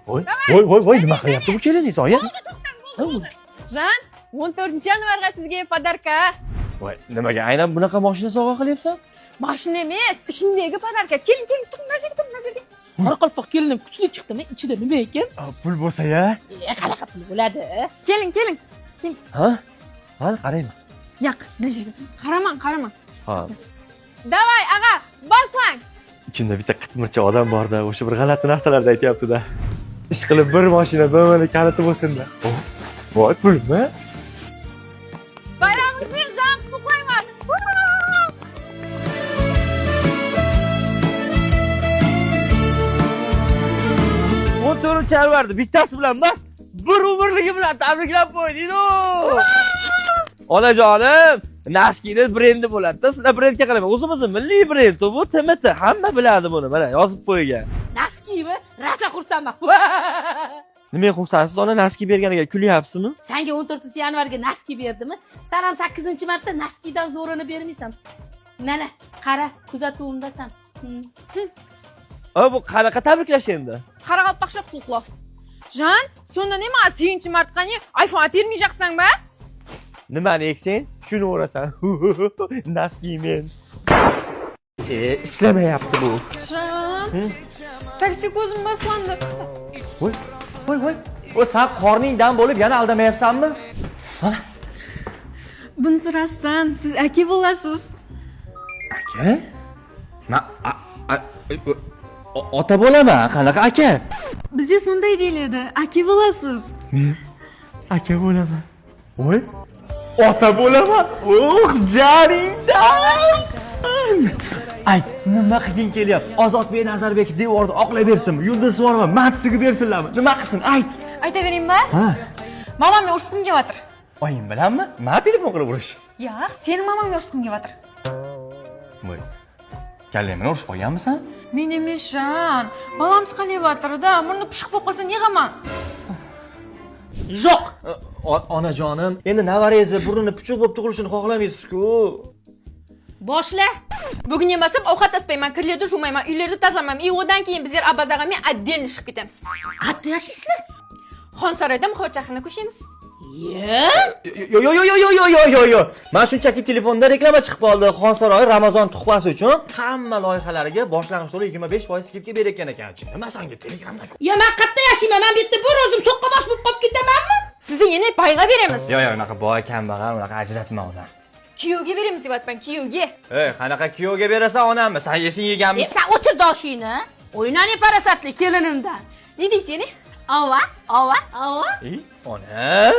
Voy, voy, voy, voy, nima qilyapti bu keliningiz, oyi? Jan, 14 yanvarga sizga подарка. Voy, nimaga aynan bunaqa mashina sovg'a qilyapsan? Mashina emas, ishindagi подарка. Keling, keling, turing, mana yerga, turing, mana yerga. Qoraqalpoq kelinim kuchli chiqdimi? Ichida nima ekan? Pul bo'lsa-ya. Qanaqa pul bo'ladi? Keling, keling. Ha? Qani qarayman. Yo'q, mana yerga. Qaramang, qaramang. Ha. Давай, ag'a, boslang. Ichimda bitta qitmircha odam borda, o'sha bir g'alati narsalarni aytyapti-da. Ish qilib bir mashina BMWni kaliti bo'lsin-da. Voy, pulmi? Bayramingiz bilan qutlayman. O'n to'rtinchi yanvarda bittasi bilan emas, bir umrligi bilan tabriklab qo'ydingiz. Onajonim, Naskini brendi bo'ladi-da, sizlar brendga qaramang. O'zimizni milliy brend bu TMT, hamma biladi buni. Mana yozib qo'ygan. Naskimi? Rosa xursandman. Nimaga xursandsiz? Ona naski berganiga kulyapsizmi? Senga 14 yanvarga naski berdimi? Sen ham 8 marta naskidan zo'rini bermaysan. Mana, qara, kuzatuvimdasan. Bu qanaqa tabriklash endi? Qoraqalpoqcha qutlov. Jan, sonda nima 8 martqa ne iPhone olib bermayjoqsan ba? Nimani eksang, shuni o'rasan. Naski men. Ishlamayapti bu. Jan, taksi ko'zim boshlandi. Voy, voy, voy. O sen qorningdan bo'lib yana aldamayapsanmi? Ha? Bunisi rostdan, siz aka bo'lasiz. Aka? Men ota bo'laman, qanaqa aka? Bizga shunday deyiladi, aka bo'lasiz. Men aka bo'laman. Voy, ota bo'laman. Oh, joningdan. Ayt, nima qilging kelyapti? Ozodbek Nazarbekov devorni oqlab bersinmi? Yulduz Usmonova mat sutiga bersinlarmi? Nima qilsin? Ayt. Aytaveringmi? Ha. Mamamga urishgim kelyapti. Oying bilanmi? Men telefon qilib urish. Yo'q, sening mamangga urishgim kelyapti. Voy. Kallang bilan urishib qolganmisan? Men emas, Jan. Balam siqalyapti-da, murni pishiq bo'lib qolsa ne g'aman? Yo'q. Onajonim, endi navarangizni burnini puchuq bo'lib tug'ilishini xohlamaysiz-ku. Boshla. Bugun yemasam ovqat aspayman, kirlarni yuvmayman, uylarni tozalamayman. И одан keyin bizlar Abbaz ag'amga отдельно chiqib ketamiz. Qayerda yashaysizlar? Xonsaroyda Muhabbat shahriga ko'chamiz. Ye? Yo yo yo yo yo yo yo yo. Mana shunchaki telefonda reklama chiqib qoldi. Xonsaroy Ramazon tuhfasi uchun hamma loyihalariga boshlang'ich to'lov 25% skidka berayotgan ekan. Nima sanga Telegramdan? Ya men qayerda yashayman? Men bu yerda bir o'zim so'qqa bosh bo'lib qolib ketamanmi? Sizni yana boyga beramiz. Yo yo, unaqa boy kambag'al, unaqa ajratma odam. Kuyovga beramiz deyapman, kuyovga. Ey, qanaqa kuyovga berasan onammi? Sen esing yeganmisan? Sen o'chir doshingni. O'ynani farosatli kelinimdan. Ne deysan? Ova, ova, ova. Ey, ona.